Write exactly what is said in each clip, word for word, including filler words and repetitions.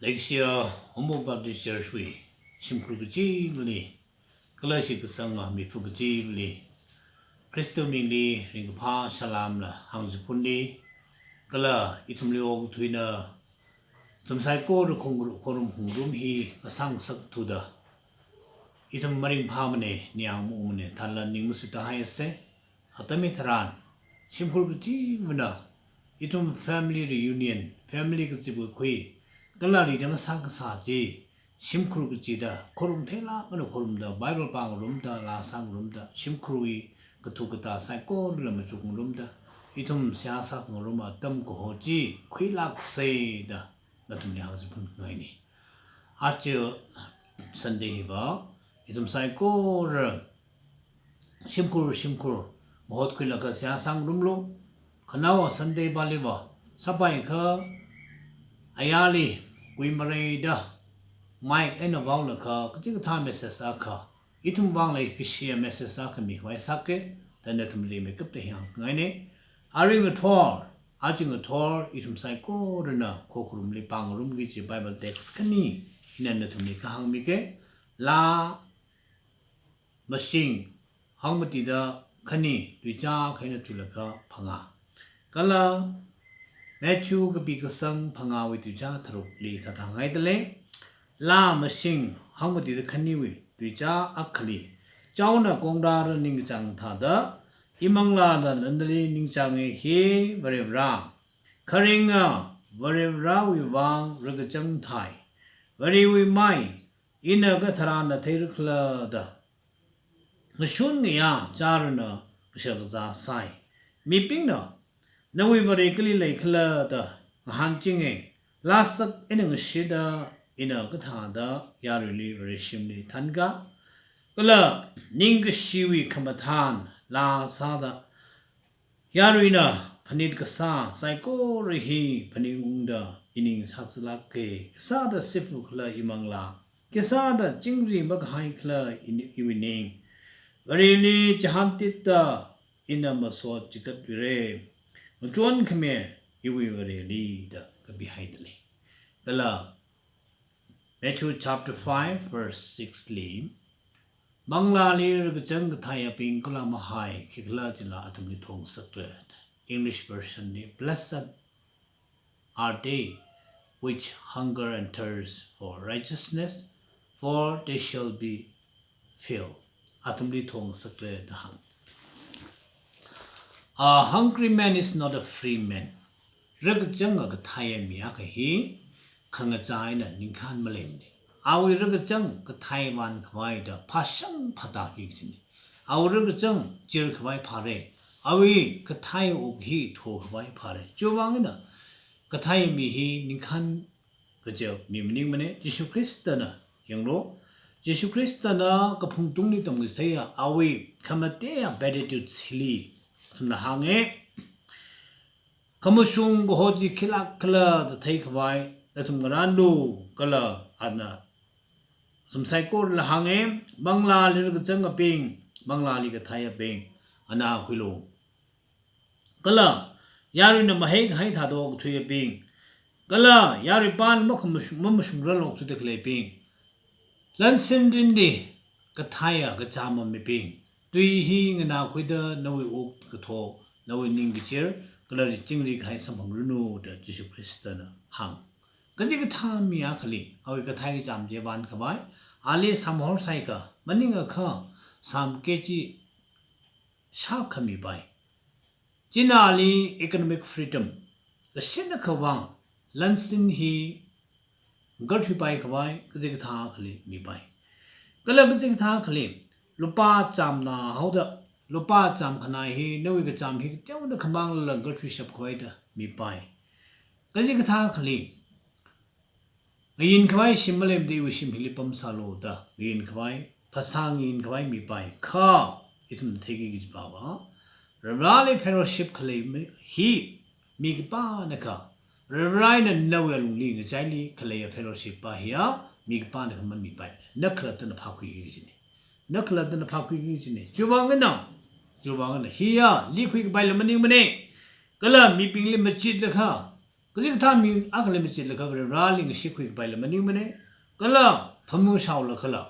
Leishiya Homepok Baptist Church wui shimkhur kachivali, kala shitkasanga miphu kachivali, Khrista mingli ringkaphā salamla hāngchiphunli, kala ithumli okathuina, ithum saikora khong-, khorum khongrum hi kasang sak thuda, ithum maringphāmane, ningyāng maungmane, thanla ning masuita haise. Atam hitharan, shimkhur kachivana, ithum family reunion, family kazip kakhui, kala rida masā kasā chi, shimkhur kachida, khorum theilāk eina khorumda, Bible pāngarumda, laa sāngarumda, shimkhurwui kathu katā saikorala machukngarumda, ithum seihā sākhangarum atam kaho chi khuilākse da, nathumli hāngchiphun ngaine. Aja Sunday hiva, ithum saikora shimkhur shimkhur mahotkhuilaga seihā sāngarumlu. Khanaowa Sunday paliva, sāpaikha ayarli kuimareida, mic eina vaolaga kachikathā message akha, ithum vangla kashiya message akha mikhavai sāke, da nathumli makapta hāngngaine. Arui ngathor, aja ngathor, ithum saikorana khokharumli pāngarumki kaji Bible text khani ina nathumli kahāngmike. Laa Mashing, hangmatida khani, tuizā akha eina thuilaga phangā. Kala Matthew kapi kasang phangāwui tuizā tharukli thāda hāngngaidalei. Laa Mashing, hangmatida khaniwui tuizā akhali, chaona kongrāra ningkachāng thāda, imanglāna nandali ningchānge hi Varivara. Kharinga Varivarawui vang rakachang thai. Varewui mai ina katharanna theira khala da, ngashun ngayā chārana kashakazā sai. Mibingna, nawui Vare kali leikhala da ngahānchinge, laa sak eina ngashida ina kathāda yaruili Vareshimli thanka. Kala ningkashiwui khamathān laa sāda, yaruina phanit kasā saikora hi phaningungda ining sāzālāke, khisāda sifu khala imanglā, khisāda chingri makahai khala ini-, iwui ning. Vareli chihāntitda ina masot chigatluire, ngachon khami iwui Vareli da kapihaidalei. Kala Matthew chapter five verse six li, manglāli rakachang kathaiyabing kala mahai khikhala chila athumli thongasakra. English version li, "Blessed are they which hunger and thirst for righteousness, for they shall be filled." Athumli thongasakra da hāng. A hungry man is not a free man. Rakachanga kathaiya mi akha hi khangachā eina ningkhān maleimane. Awui rakachang kathai vānkhavai da phāshang phātāki kajine. Awui rakachang chirkhavai phāre. Awui kathai wuk hi thokhavai phāre. Chiwuivang eina kathaiya mi hi ningkhān kaja mi maningmane. Jishu Khristana, yanglu, Jishu Khristana kaphungtungli tamkachitheiya awui khamateya Beatitudes hili athumna hānge. Khamashung kaho chi khilāk khala da theikhavai nathum ngarānlu, kala ana athum saikorala hānge, manglāli rakachangabing, manglāli kathaiyabing, ana khuilu. Kala yaruina mahaikahai thāda okathuiyabing, kala yarui pāna makhamashung, mamashungrarlok thuda khaleibing, lansin rinli kathaiya kachāma mibing, tui hi nganākhuida nawui wuk kathok, nawui ning kachir, kala ri chingri kahai samphangranu da Jishu Khristana hāng. Kachikathā mi akhali awui kathai kachām chi vānkhavai, ali samhor saikha, maningakha samke chi shākha mipai. China ali economic freedom, kashin akha vang, lansin hi ngarthuipai khavai kachikathā akhali mipai. Kala kachikathā akhali, lupā chāmna haoda, lupā chām khanai hi, nawui kachām hi kateonao khamanglala ngarthuishap khavai da mipai. Kachikathā akhali, ngayinkhavai shim maleimada iwui shim hili pamsālu da ngayinkhavai, phasā ngayinkhavai mipai. Kha ithumna theiki kajiva, Varivarali fellowship khalei mi, hi mi khipānakha, Varivara eina nawui alungli ngachaili khaleiya fellowship pa hiya mi khipānakha mamipai. Na khalattana phākhuiki kajine. Na khalattana phākhuiki kajine. Chiwuivang eina, chiwuivang eina, hiya likhui kapaila maningmane. Kala mibingli machitlaga, Kachikathā mi akhala machitlaga Varivarali ngashikhui kapaila maningmana. Kala phamu shaolaga kala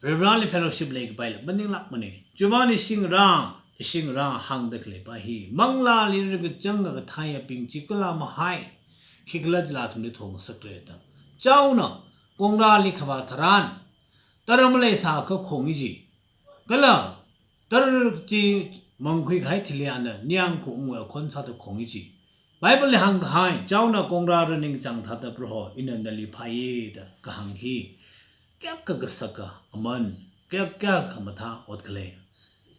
Varivarali fellowship leikapaila maninglākmana. Chiwuivang ishingarā, ishingarā hāngda khaleipa hi manglāli rakachang kathāyabing chi kala mahai, khikhalajila athumli thongasakra da. Chaona kongrāli khavā tharan tara maleisākha khongi ji. Kala tara chi mangkhui kahai thili ana ningyāng khaungwui akhon sāda khongi ji. Bible li hāngkahai, chaona kongrāra ningkachāng thāda Proho ina nali phāya da kahāng hi kayākha kasaka aman, kayākha khamathā ot khalei.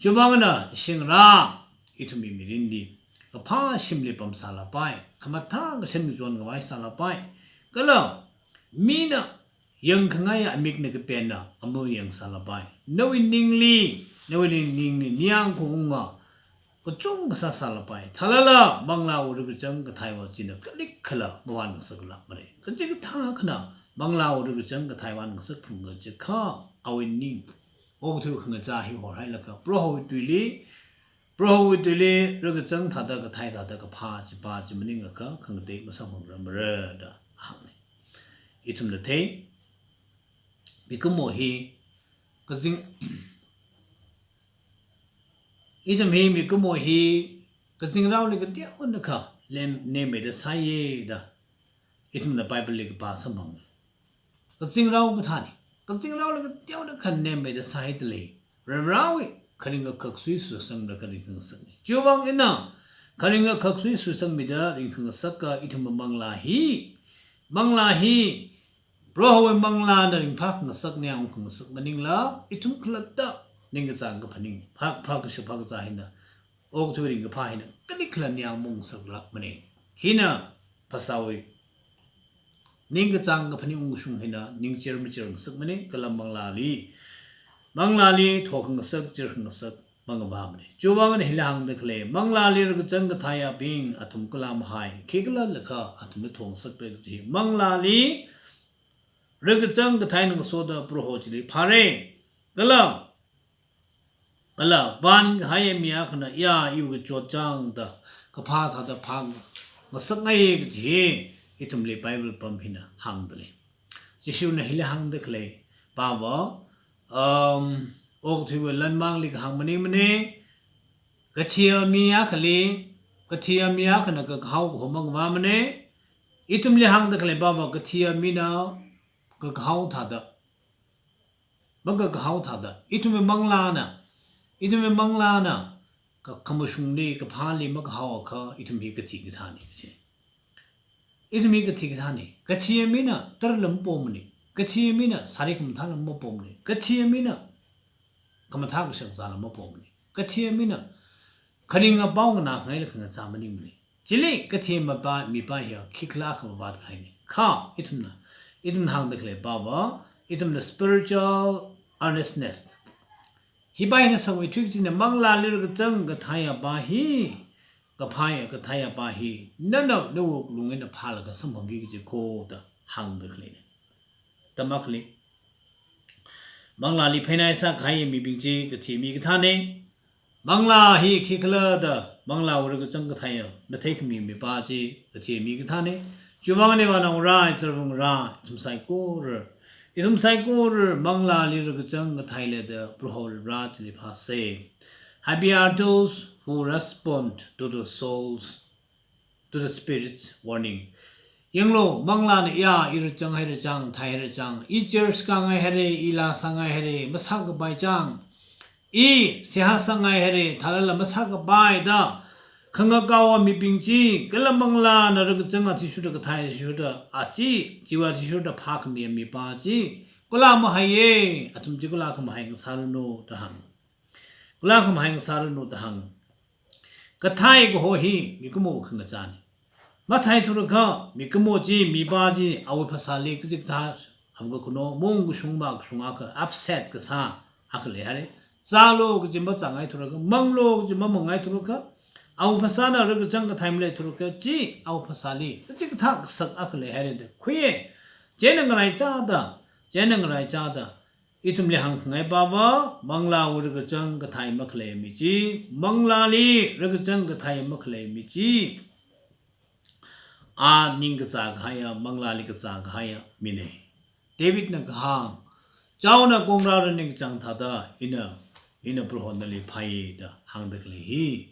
Chiwuivang eina ishingarā ithumwui mirinli kaphā shimli pamsālapai, khamathā kashan kachon khavai sālapai. Kala mina yangkhangaiya amikna kapenna amu yangsālapai. Nawui ningli, nawui ningli ningyāng khaunga kachungkha sāsālapai. Thālala manglāwui rakachang kathāiva china kalikhala mavānngasaklākmara. Kachikathā akhana manglāwui rakachang kathāi vānngasak phungkachikha awui ning okathui khangachā hi horhailaga Prohowui tuili, Prohowui tuili rakachang thāda kathāi thāda kaphā chipa chi maningakha khangatei masamphangrarmara da hānga. Ithumna thei, mikumo hi kazing, ithum hi mikumo hi kazingraoli kateonakha lem nemmeida sāya da ithumna Bible li kapā samphanga. Kazingrao kathāna. Kazingraoli kateonakha nemmeida sāhaida lei. Varivarawui kharinga khaksui suisangda kharing khangasakna. Chiwuivang eina kharinga khaksui suisangmida ringkhangasaka ithum manglā hi, manglā hi Prohowui manglāna ringphākhangasak, ningyāng khangasak maningla, ithum khalatta ningkachāng kaphaning, phā, phākashap phākazā hina, okathui ringkaphā hina kalikhala ningyāng maungsaklākmana. Hina phasāwui ningkachāng kaphaning ungkashung hina ningchir machirngasakmana, kala manglāli, manglāli thokhangasak, chirkhangasak mangavāmana. Chiwuivang eina hili hāngda khalei, manglāli rakachang kathāyabing athum kala mahai, khikhalalaga athumli thongasakra kaji. Manglāli rakachang kathāi ngasoda Proho chili phāra. Kala, kala vānkahaiya mi akhana ya iwui kachot chang da kaphā thāda phāngasakngai kaji hi ithumli Bible pam hina hāngda lei. Jishuna hili hāngda khalei pava, um, okathuiwui lanmangli kahāng maningmana, kathiya mi akhali, kathiya mi akhana kakahao kaho mangavāmana. Ithumli hāngda khalei pava kathiya mina kakahao thāda, makakahao thāda, ithumwui manglāna, ithumwui manglāna ka, khamashungli, kaphāli makahaoakha ithum hi kathi kathāna kaji. Ithum hi kathi kathāna. Kathiya mina tarala mapomana. Kathiya mina sari khamathāla mapomana. Kathiya mina khamathā kashakzāla mapomana. Kathiya mina kharinga pao nganāngaila khangachā maningmana. Chili kathiya mapa, mipa hiya khikhala khamavāt kahaina. Kha ithumna, ithumna hāngda khalei pava, ithumna spiritual earnestness. Hi pa hina sangwui thuikachina manglāli rakachang kathāyapa hi, kaphāya kathāyapa hi, nana nawui wuklung eina phālaga samphangki kaji kho da hāngda khaleina. Tam akhali, manglāli phainai sākahai mibing chi kathiya mi kathāna. Manglā hi khikhala da manglāwui rakachang kathāiya matheikhami mipa chi kathiya mi kathāna. Chiwuivang eina vānaongarā, izarvangarā, ithum saikora, ithum saikora manglāli rakachang kathāila da Proho Vareli phāsa. Happy are those who respond to the souls, to the Spirit's warning. Yanglu, manglāna ya i rakachang haira chang, thai haira chang, i church kāngai haira, i laa sāngai haira, masākapai chang, i seihā sāngai haira, thālala masākapai da khangakaowa mibing chi, kala manglāna rakachang athishurda kathāi athishurda, achi, chiwui athishurda phākhami mipa chi kala mahaiya, athum chi kala khamahai ngasāranu da hāng. Kala khamahai ngasāranu da hāng. Kathāi kaho hi mikumo khangachāna. Mathāithurakha mikumo chi, mipa chi, awui phasāli kachikathā hamkakhuno, maungkashung makashung akha, upset kasā akha leihaira. Zālu kaji mazāngaithurakha, manglu kaji mamangaithurakha, awui phasāna rakachang kathāi maleithurakha, chi awui phasāli kachikathā kasak akha leihaira da khuiya. Chieina ngaraichāda, chieina ngaraichāda, ithumli hāngkhangai pava, manglāwui rakachang kathāi makhalei mi chi, manglāli rakachang kathāi makhalei mi chi, a ningkazā kahaiya, manglāli kazā kahaiya mina. Davidna kahāng, chaona kongra ra ningkachāng thāda, ina, ina Proho nali phāi da hāngda khalei hi,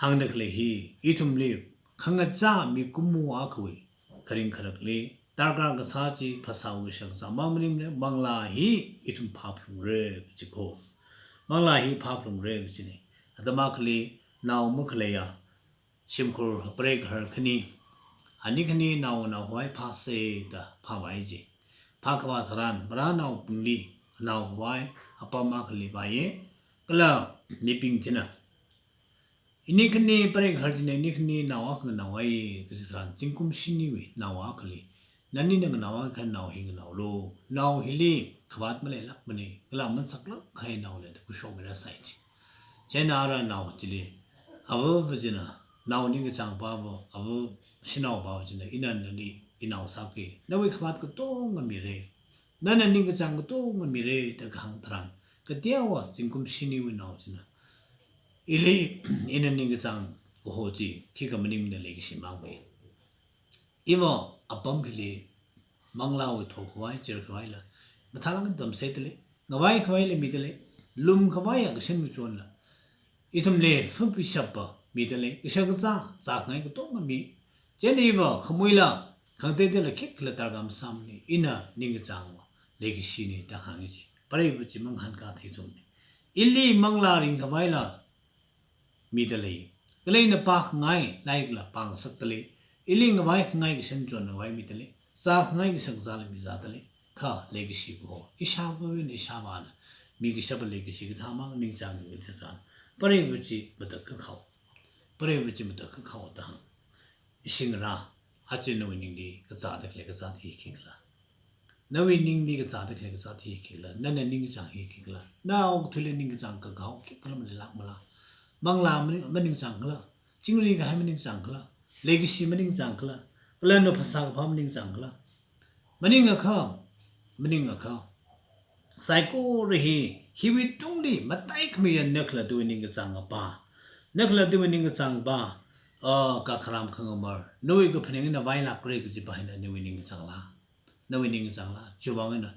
hāngda khalei hi, ithumli khangachā mikumo akhawui kharing kharakli darkar kasā chi phasāwui shakzā mang maningmana, manglā hi ithum phāphalungra kachi ko. Manglā hi phāphalungra kachina. Atam akhali nao makhaleiya shimkhur preigaharna khani, ani khani naonaokhavai phāsa da phāvai ji. Phākhavā tharan maranaobingli naokhavai apam akhali vāya, kala mibing china, ini khani preigahar china ini khani nao akha nganaoya kaji tharan, zingkum shiniwui nao akhali, nani na nganao akha nao hi nganaolu. Nao hili khavāt maleilākmana, kala masaklāk kahai nao lei da khuishokmira sai ji. Chieina ara nao chili, ava va china, nao ningkachāngpa va, ava shanaopa va china, ina nali inao sāki, nawui khavāt katonga mira, nana ningkachāng katonga mira da kahāng tharan, kateowa zingkum shiniwui nao china, ili, ina ningkachāng kaho chi khikha maningmana, leikashi mang mai. Iva apam hili manglāwui thokhavai, chirkhavaila mathālāk tamsa dalei, ngavaikhavaila midalei, lumkhavaiya kashan kachonla ithumli phapishappa midalei, kashak kazā zākhangai katonga mi. Chieina iva khamuila khangateiteila khikhala darkar masāmana, ina ningkachāngva leikashina da hānga ji. Preiva chi mangahānkā theithumna. Ili manglā ringkhavaila midalei, kala ina pākhangai lairikla pāngasakdalei, ili ngavaikhangai kashan chonla ngavai midalei, zākhangai kashak kazāla mizādalei, kha leikashi kaho, ishāvawui eina ishāvāna mikashappa leikashi kathā mang ningchānga kaji tharan, preiva chi matakhak haowa. Preiva chi matakhak haowa da hānga. Ishingarā, aja nawui ningli kazāda khalei kazāt hi khikhala? Nawui ningli kazāda khalei kazāt hi khikhala? Nana ningkachāng hi khikhala? Na okathuili ningkachāng kakao khikhala maleilākmala? Manglā mani-, maningkachāng khala? Chingri kahai maningkachāng khala? Leikashi maningkachāng khala? Kala na phasā kaphā maningkachāng khala? Maningakha, maningakha, saikora hi, hiwui tungli mataikhameiya na khalattawui ningkachāngpa, na khalattawui ningkachāngpa, ah, kakharam khangamar, nawui kaphaning eina vailākra kajipa hina nawui ningkachāngla? Nawui ningkachāngla? Chiwuivang eina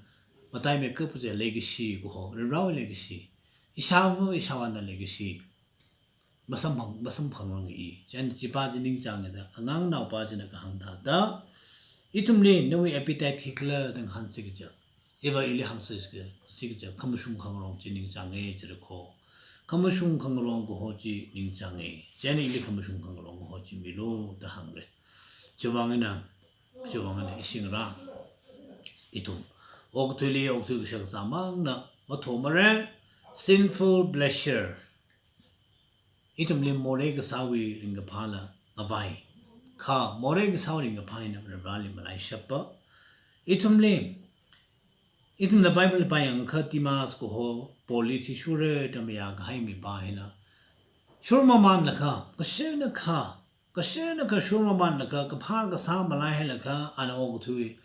mataimeikap kaji leikashi kaho, Varivarāwui leikashi, ishāva ishāvāna leikashi masamphang, masamphangranga. Chieina chipa chi ningchānga da, angangnaopa china kahāng thāda, ithumli nawui appetite khikhala da ngahānsi kaja, iva ili hāngsi kaja, si kaja, khamashung khangarong chi ningchānga jira ko. Khamashung khangarong kaho chi ningchānga. Chieina ili khamashung khangarong kaho chi milu da hāngra. Chiwuivang eina, chiwuivang eina ishingarā, ithum okathuili, okathui kashak kazā mangna mathomara, sinful pleasure, ithumli morei kasāwui ringkaphāla ngavai. Kha morei kasāwui ringkaphā hina Varivarāli malaishappa. Ithumli, ithumna Bible pāyangakha Demas kaho Paulli athishurra da mayākahai mipa hina, shurmamanlaga, kashena kha, kashena kha shurmamanlaga, kaphā kasā malaihailaga, ana okathui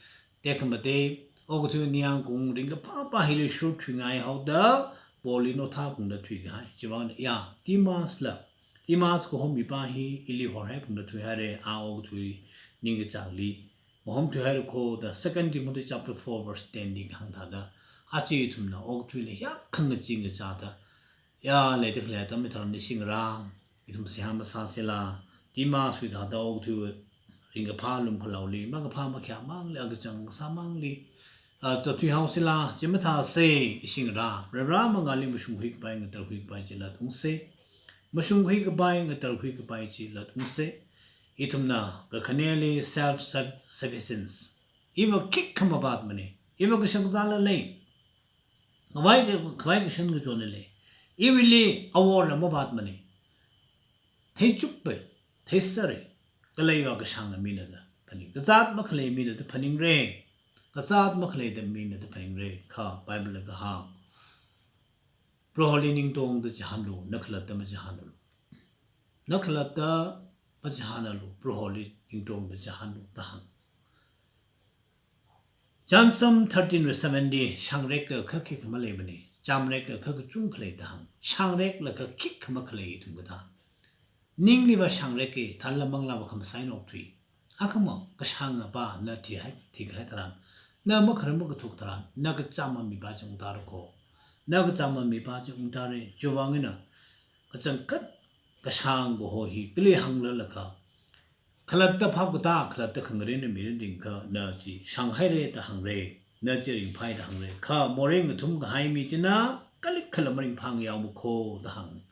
tekhamatei, okathui ningyāng kaung ringkaphāpa hili shurthuingai haoda, Paulli notha kungda thuikahai. Chiwuivang eina, ya, Demasla, Demas kaho mipa hi ili horhai kungda thuihaira, a okathui ningkachāngli mahomthuihaira ko da Second Timothy chapter four verse ten li kahāng thāda, aja ithumna okathuili hiyākha ngachee ngachāda, ya, leida khalei atam hitharan ishingarā, ithum seihā masāsela, Demaswui thāda okathui ringkaphā lumkhalaoli, makaphā makhayā mangli, akachang kasā mangli, ah, zatthui haosela, chi mathāsa, ishingarā, Varivarā mangāli mashungkhui kapai, ngatarkhui kapai chi lat ungsa. Mashungkhui kapai, ngatarkhui kapai chi lat ungsa. Ithumna kakhaneli self suf-, sufficiency, iva khikha mavātmana, iva kashak kazāla lei, ngavai ka-, khavai kashan kachonla lei, iwuili aworla mavātmana. Theichukpa, theisāra, kala iva kashanga mina da phaning, kazāt makhalei mina da phaningra. Kazāt makhaleida mina da phaningra. Kha Bible na kahāng, Proholi ningtongda chihānlu, na khalatta machihānalu. Na khalatta machihānalu, Proholi ningtongda chihānlu da hānga. Chānsam thirteen verse seven li, shāngrekakha khikha maleimana, chāmrekakha kachungkha lei da hānga. Shāngreklaga khikha makhalei ithum kathā. Ningliva shāngreka, thanla manglāva khamasai eina okthui. Akhama kashāng apā na thihai, thikahai tharan, na makharam makathuk tharan, na kachāma mipā chi ungtāra ko. Na kachāma mipā chi ungtāra, chiwuivang eina kachangkhat kashāng kaho hi kali hānglalakha, khalatta phap katā, khalatta khangarena mirin ringkha, na chi shānghaira da hāngra, na chi ringphāi da hāngra. Kha morei ngathum kahai mi china, kalikhala maringphāngayaoma ko da hānga.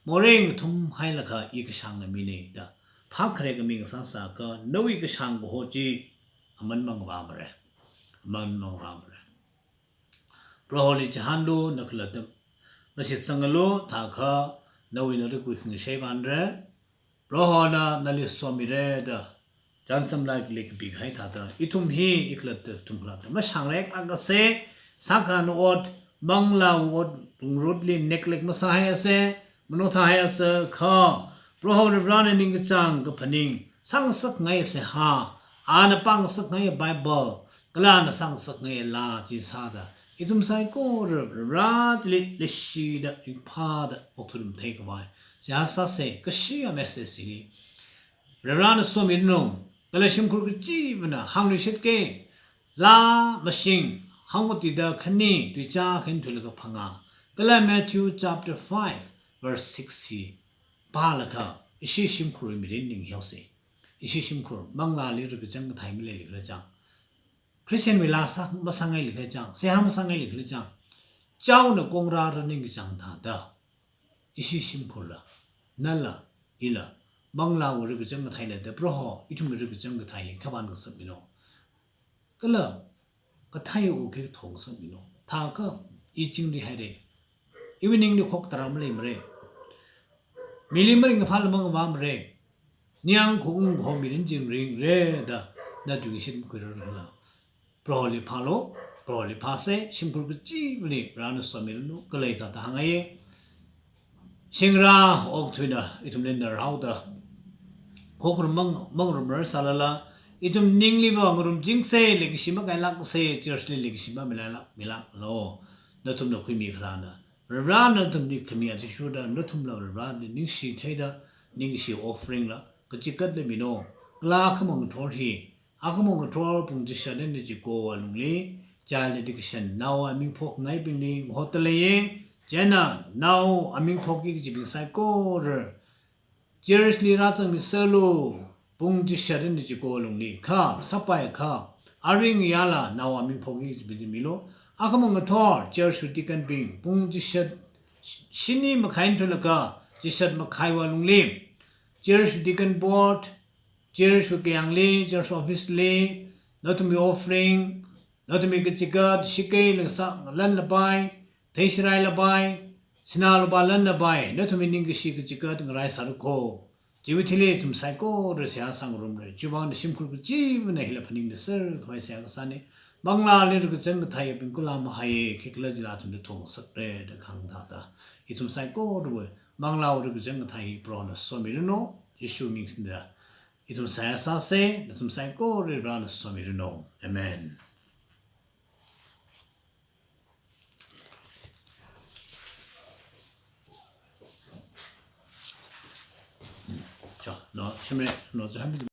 Morei ngathumhailakha i kashānga mina da phap khare kami ngasāsā kha, nawui kashāng kaho chi aman mangavāmara. Aman mangavāmara. Proholi chihānlu, na khalatta mashitsangalu, thākha nawui narikwui khangashei vānra. Prohona nali somira da, Johnson Light li kapikahai thāda, ithum hi i khalatta, ithum khalatta mashāngrek lākase, sākhanang ot, manglā ot, rungrutli neglect masāhaiase, manothāhaiase, kha Proho Varivarana ningkachāng kaphaning sāngasakngaise ha, ana pāngasakngai Bible, kala ana sāngasakngai laa chi sāda, ithum saikora Vareli leishida, ringphāda okthuirum theikhavai seihā sāsa, kashi a message hi Varivarana somiranu, kala shimkhur kachivana hāngluishitke, laa mashing, hangotida khani, tuicha khan thuilaga phangā, kala Matthew chapter five verse six hi pālaga, ishi shimkhurwui mirin ning hiaosa. Ishi shimkhur, manglāli rikachang kathai maleilikhala chang, Christian wui laa sā, masāngailikhala chang, seihā masāngailikhala chang, chaona kongra ra ningkachāng thāda, ishi shimkhurla, nala, ila, manglāwui rikachang kathai leida, Proho, ithumwui rikachang kathai hi khavān ngasakmilo. Kala kathai u khi thong ngasakmilo. Thākha i chingri haira. Iwui ningli khoktarā maleimara. Mili maringkaphāla mangavāmara. Ningyāng khaung kaho mirin chi ringra da, na tuingashit makhuirarla, Proholi phālu, Proholi phāsa, shimkhur kachivali Varena somiranu, kala hithāda hāngngaiya. Shingra okthuina ithumli narhaoda, khokharum mang, mangarumrar sālala, ithum ningliva ngarumchingsa, leikashi makailāksa, church li leikashi mamilailāk, milāklu. Nathumna khuimi kharāna, Varena nathumli khami athishurda, nathumla Vareli ningshi theida, ningkashi offering la, kachikatla minu. Kala akhama ngathor hi, akhama ngathor pung chishat eina chiko alungli, child dedication, nao aming phokngaibingli ngahotda leiya. Chieina nao aming phokki kachibing saikora church li rāzangmiserlu, pung chishat eina chiko alungli. Kha, sāpai kha, aring yala nao aming phokki kachibingli milu. Akhama ngathor, church wui deacon bing, pung chishat, shini makhai thuilaga, chishat makhaiwui alungli, church wui deacon board, church wui kayāngli, church office li, nathumwui offering, nathumwui kachikat, shakei, lengsak, lan lapai, theishirai lapai, sinā lupā lan lapai, nathumwui ningkashi kachikat ngarai sāra ko. Chiwui thili ithum saikora seihā sāngarumra. Chiwuivang eina shimkhur kachivana hila phaningda serkhavai seihā kasāna. Manglāli rikachang kathai abing kula mahai, khikhalajila athumli thongasakra da kahāng thāda, ithum saikorawui manglāwui rikachang kathai hi Prohona somiranu, Jishu ming singda ithum seihā sāsa, nathum saikora Varena somiranu. Amen. Cha, no, shime, no, cha,